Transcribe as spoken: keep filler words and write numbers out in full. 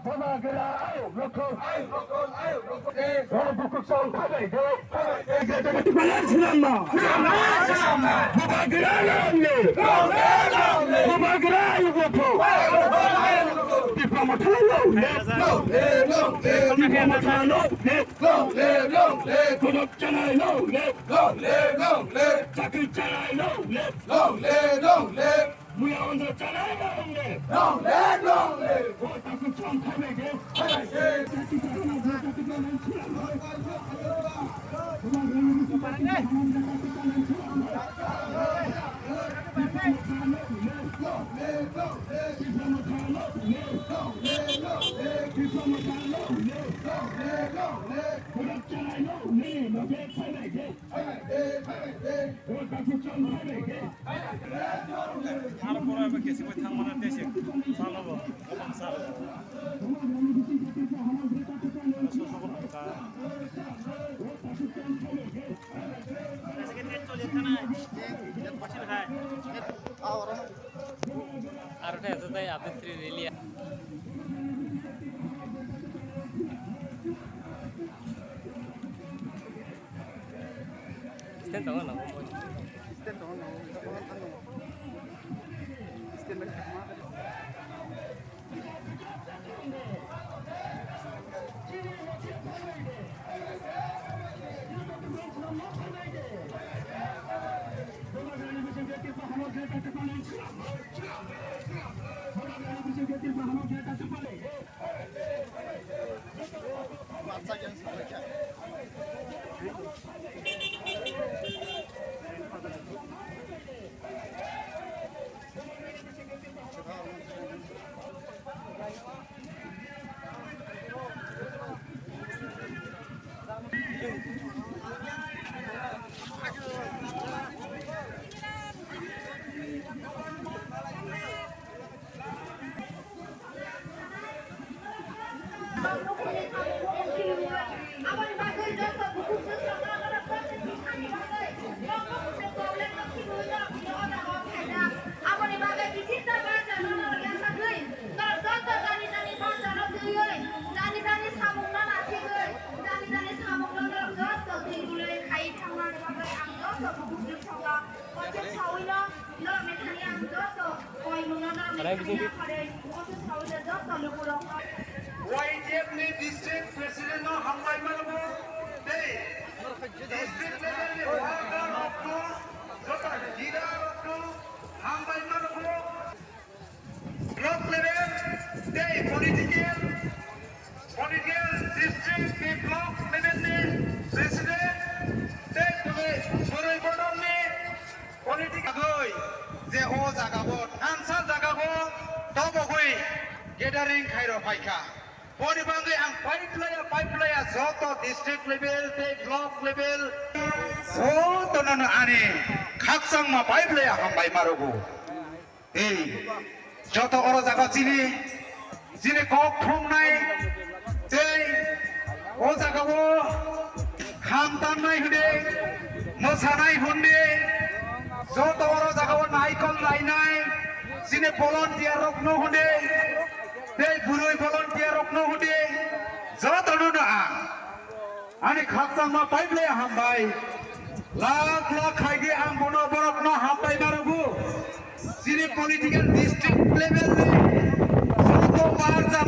Bubagra ayok rokho. O bukuksong phabai de. Bubagra sinamma. Bubagra longle. Bubagra ayok rokho. Tipra Motha longle. Tipra Motha longle. Kodok chanai longle. Chakri chanai longle. Muya wngkha chanai longle. Long live, long live. Bo taku chong khabai de. Khabai de. Long live, long live. Long live, long live. Long live, long live. Long live, long live. Khabai de, khabai de. Aro poro abo kesi bai thang mano tei se salo bo bang salo. Aro tei ato tei update three release. Stand tongo no. Stand tongo no. Stand bai thangma. Aboni bagwi joto bukhuk bwswk no norok joto tisani bagwi joto bukhuk bwswk no norok yansagwi norok joto jani jani banja no twiwi jani jani samung no nasigwi jani jani samung no norok joto twi rwlwi khai thangna bagwi ang joto bukhuk bwswk no kochuk sawi no. Y T F ni district president no hambai mano bo, tei district level ni worker rok no, joto leader rok no hambai mano bo. Block level tei political, political district ni block level ni president tei bwrwi bodol ni political gwi je o jaga o thansa jaga o tobogwi gathering khairok phaikha. Boni bagwi ang paiplaya paiplaya joto district level tei block level jotono ani khakchangma paiplaya hambai marogo. Ei, joto oro jaga chini, chini kok thumnai, tei o jaga o kham tangnai hwnde, mwsanai hwnde, joto oro jaga o naikol nainai, chini volunteer rok no hwnde, tei bwrwi volunteer rok no hwnde, joto no no ang. Ani khakchangma paible hambai. Lakh lakh khaidi ang bono borokno hambai marugo. Chini political district level ni joto barja